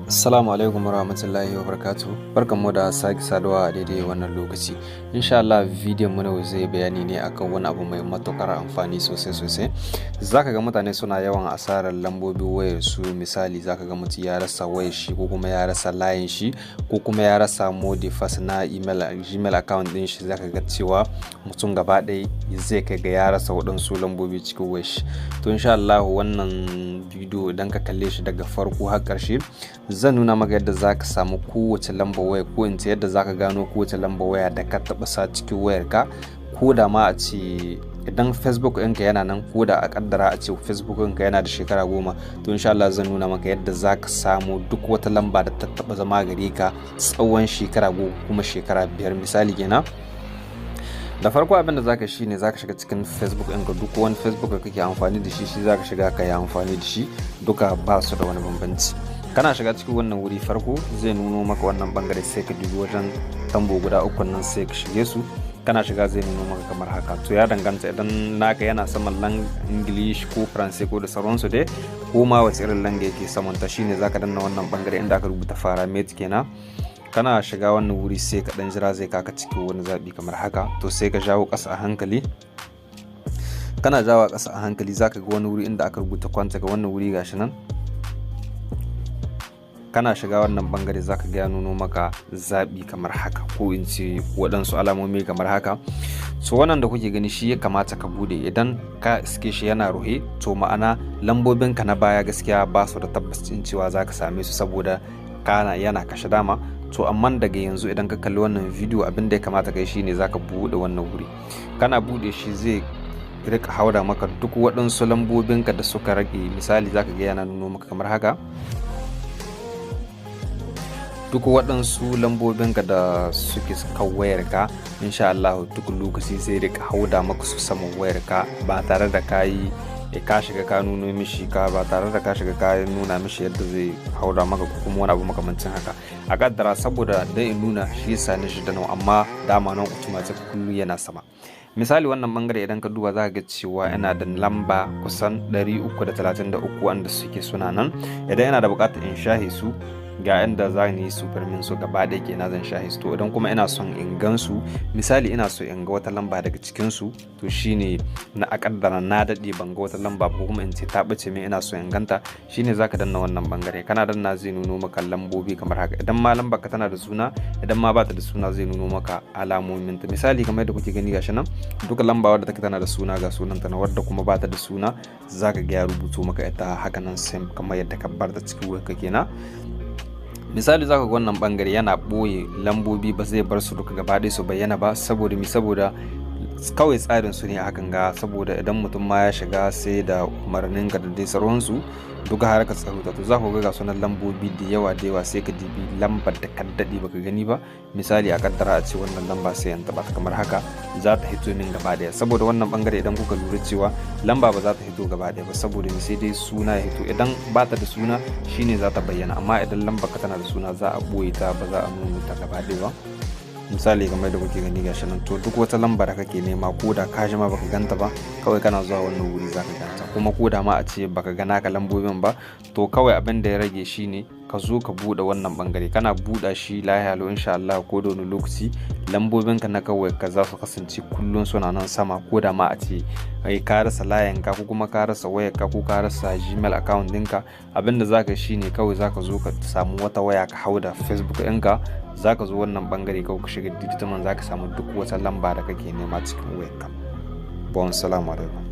Assalamu alaikum warahmatullahi wabarakatuh. Barkanmu da sake saduwa a daidai wannan lokaci. Insha Allah bidiyon mu na yau zai bayani ne akan wani abu mai matukar amfani sosai sosai. Zaka ga mutane suna yawan asarar lambobin wayar su. Misali, zaka ga mutum ya rasa wayar shi, ko kuma ya rasa layin shi, ko kuma ya rasa mot de passe na email, Gmail account din shi. Zaka ga cewa mutum gaba ɗaya zai kai ga ya rasa waɗansu lambobi cikin wayar shi. To, insha Allah wannan bidiyo idan ka kalle shi daga farko har ƙarshe, zan nuna maka yadda za ka samu kowace lambar waya, ko in ce yadda za ka gano kowace lambar waya da ka taɓa sa cikin wayarka. Ko da ma a ce idan Facebook ɗinka yana nan, ko da a kaddara a ce Facebook ɗinka yana da shekara 10, to insha Allah zan nuna maka yadda za ka samu duk wata lamba da ta taɓa zama gare ka tsawon shekara 10 kuma shekara 5, misali kenan. Da farko abin da zaka shi ne zaka shiga cikin Facebook ɗinka. Duk wani Facebook da kake amfani da shi, shi zaka shiga ka yi amfani da shi, duka ba su da wani bambanci. Kana shiga cikin wannan wuri, farko zai nuno maka wannan bangare, sai ka dubi wajen tambo guda uku nan, sai ka shige su. Kana shiga zai nuno maka kamar haka. To, ya danganta, idan naka yana saman langue English ko French ko da sauransu dai, ko ma wace irin langue yake saman ta, shine zaka danna wannan bangare inda aka rubuta paramètres kenan. Kana shiga wannan wuri, sai ka dan jira, zai kaka cikin wani zabi kamar haka. To, sai ka jawo ƙasa a hankali. Kana jawo ƙasa a hankali, zaka ga wani wuri inda aka rubuta compte. Ga wannan wuri, gashi nan. Kana shiga wannan bangare, zaka ga ya nuno maka zaɓi kamar haka, ko in ce waɗansu alamomi kamar haka. So wannan da kuke gani shi ya kamata ka bude. Idan ka iske shi yana ruhe, to ma'ana lambobinka na baya gaskiya ba su da tabbacin cewa za ka same su, saboda kana yana kashe dama. To, amma daga yanzu idan ka kalli wannan bidiyo, abin da ya kamata kai shine zaka bude wannan wuri. Kana bude shi, zai rika haura maka duk waɗansu lambobinka da suka rage. Misali, zaka ga yana nuno maka kamar haka duk waɗansu lambobinka da suke kan wayarka. Insha Allah duk lokaci zai rika hauda maka su saman wayarka ba tare da ka yi ka shiga ka nuno mishi ka ba tare da ka shiga ka nuna mishi yadda zai hauda maka ko kuma wani abu makamancin haka. A kaddara saboda dai in nuna shi yasa ni shi da nau, amma dama nan automatic kullu yana sama. Misali, wannan bangare idan ka duba, za ka ga cewa yana da lamba kusan 333 wanda suke suna nan. Idan yana da bukatar in shahe su, ga inda za ni supprimer su gaba ɗaya kenan, zan shahe su. To, idan kuma ina son in gan su, misali ina so in ga wata lamba daga cikin su, to shine na a kaddara na daɗe ban ga wata lamba ko kuma in ce ta ɓace min, ina so in ganta, shine zaka danna wannan bangare. Kana danna, zai nuno maka lambobi kamar haka. Idan ma lamba ka tana da suna, idan ma bata da suna, zai nuno maka alamomin ta. Misali, kamar yadda kuke gani, gashi nan duka lamba wadda take tana da suna, ga sunanta na. Wadda kuma bata da suna, zaka ga ya rubuto maka ita haka nan same kamar yadda ka bar ta cikin wayarka kenan. Misali, zaka ga wannan bangare yana ɓoye lambobi, ba zai bar su duka gaba ɗaya su bayyana ba. Saboda mi? Saboda kawai tsarin su ne a hakan ga, saboda idan mutum ma ya shiga sai da umarnin ka da dai sauransu, duka harkar tsaro ta. To, za ku ga sunan lambobi da yawa da yawa, sai ka dibi lambar da ka daɗe baka gani ba. Misali, a kaddara a ce wannan lamba, sai in taɓa ta kamar haka, za ta hito min gaba ɗaya. Saboda wannan bangare, idan kuka lura cewa lamba ba za ta hito gaba ɗaya ba, saboda sai dai suna ya hito. Idan ba ta da suna shine za ta bayyana, amma idan lambar ka tana da suna, za a ɓoye ta, ba za a nuna ta gaba ɗaya ba. Misali, kamar da kuke gani, gashi nan. To, duk wata lamba da kake nema, ko da ka jima baka ganta ba, kawai kana zuwa wannan wuri zaka ganta. Kuma ko da ma a ce baka ga naka lambobin ba, to kawai abin da ya rage shine ka zo ka bude wannan bangare. Kana buɗa shi, lahiya lau, insha Allah ko da wani lokaci lambobinka na kawai ka za su kasance kullum suna nan sama. Ko da ma a ce ai ka rasa layin ka, ko kuma ka rasa wayar ka, ko ka rasa Gmail account ɗinka, abin da zaka shine kawai zaka zo ka samu wata waya ka hau da Facebook ɗinka, zaka zo wannan bangare kawai ka shiga directement, zaka samu duk wata lamba da kake nema cikin wayarka. Bon, salamu alaikum.